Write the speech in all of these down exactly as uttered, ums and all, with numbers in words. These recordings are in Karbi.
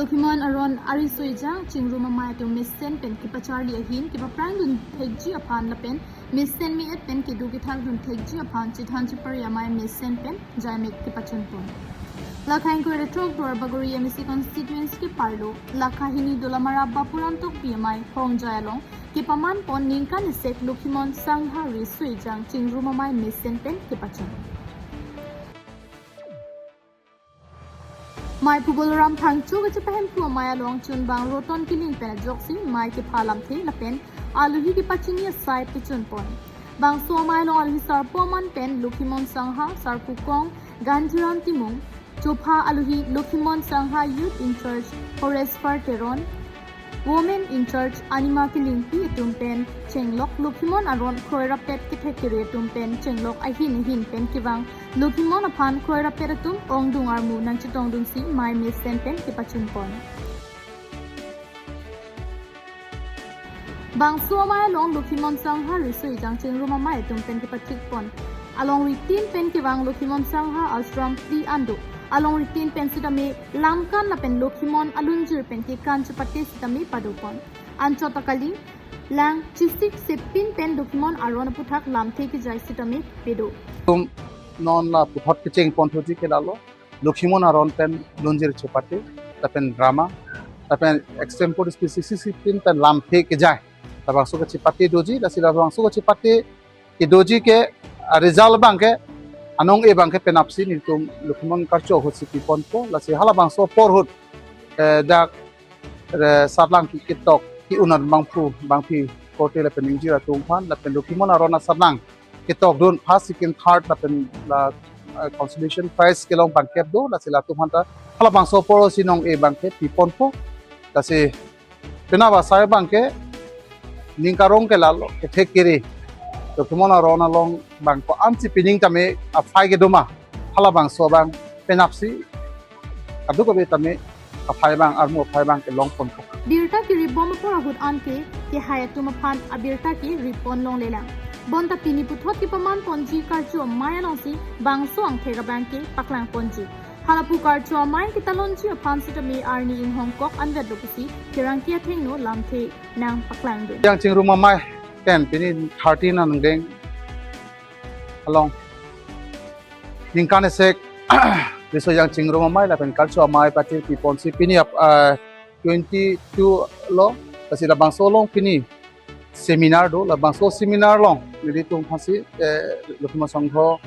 Lokhimon Aron ariso ejang chingrum amei atum mesen pen kepacharli ahin kepaphrang dun thekji aphan lapen mesen me-et pen kedo kethak dun thekji aphan chethan chepari amei mesen pen jaimek kepachun pon. Lakha ingkoi ra throk Duarbagori M A C constituency keparlo, lakha hini Dolamara Bapuram Tokbi amei Hongjai along kepaman pon ningkan isi Lokhimon Sangha riso ejang chingrum amei mesen pen kepachun. Meiphu Balaram Phangcho kachepahemphu amei along chunbang Roton Killing pen ajoksi mei kepha lamthe lapen aluhi kepachini asai pachun pon. Bangso amei along aluhi sarpo aman pen Lokhimon Sangha, sarpo kong Gandhiram Timung, chopha aluhi Lokhimon Sangha Youth in Charge Horesphar Teron, Women in Charge Anima Killingpi atum pen chenglok, Lokhimon Aron kroirapet kethek kere atum pen chenglok ahin ahin pen kevang Lokhimon aphan kroirapet atum ongdung armu nangchetongdunsi mei mesen pen kepachun pon. Bangso amei along Lokhimon Sangha riso ejang chingrum amei atum pen kepathik pon. Alongri tin pen kevang Lokhimon Sangha Ashram phli an do. Alongri tin pen sitame lamkan lapen Lokhimon alunjir pen kekan chepate sitame pado pon. Anchot akali lang chisik sepin pen Lokhimon Aron aputhak lamthe kejai sitame pado. Tum non la puthot kecheng pon thuji ke lalo Lokhimon Aron pen lunjir chepate, lapen drama, lapen extempore speech sixty-six pen lamthe kejai labangso kachepate doji, lasi labangso kachepate kedoji ke, ah, result abangke anong-e abangke penapsi nelitum Lokhimon karcho ahutsi pi ponpo, lasi halabangso apor ahut, eh, dak, eh, sarlang ke ketok ke-un an bangphu bangphi korte lapen ingjir atum aphan lapen Lokhimon Aron asarlang ketok dun first, second, third lapen la, eh, consolation prize kelong bangkep do, lasi latum aphan ta halabangso apor ahutsi nong-e abangke pi ponpo, lasi penap asai abangke ning karong ke lalo kethek kere Lokhimon Aron along bang ko-ansi pining tame aphai kedo ma, halabangso abang penapsi kadokave tame aphai abang, armu aphai abang kelong ponpo. Birta keribom apor ahut anke kehai atum aphan abirta keri pon longlelang. Bonta pini puthot kepaman ponji karcho amei alongsi bangso angthek abangke paklang ponji. Halapu karcho amei ketalonji aphan sitame arni inghongkok anvetlo pusi kerangke athengno lamthe nangpaklang dun. Ejang chingrum amei pen pini thirteen aningdeng along ningkan isi riso ejang chingrum amei lapen karcho amei pati pi ponsi pini ap, ah, twenty-two lo, lasi labangso along pini seminar do, labangso seminar along nelitum aphansi, eh, Lokhimon Sangha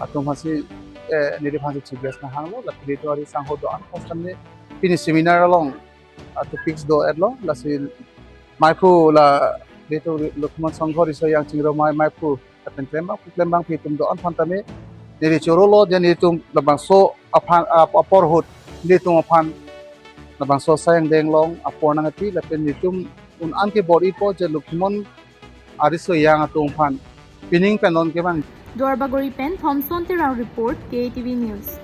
atum aphansi, eh, neli aphansi chief guest nanghanglo, lapen nelitum ari sangho do-an aphan sitame pini seminar along, ah, topics do-etlo, lasi meiphu la nelitum Lokhimon Sangha riso ejang chingrum amei meiphu lapen klembang, klembangpi atum do-an aphan tame neli chorolo, je nelitum labangso aphan, ap-, apor ahut nelitum aphan labangso asai angdeng along apor nangkepi lapen nelitum un-an ke bor-ipo je Lokhimon ariso ejang atum aphan pining pen non kevang. Duarbagori pen Thomson Terang report, K A T V News.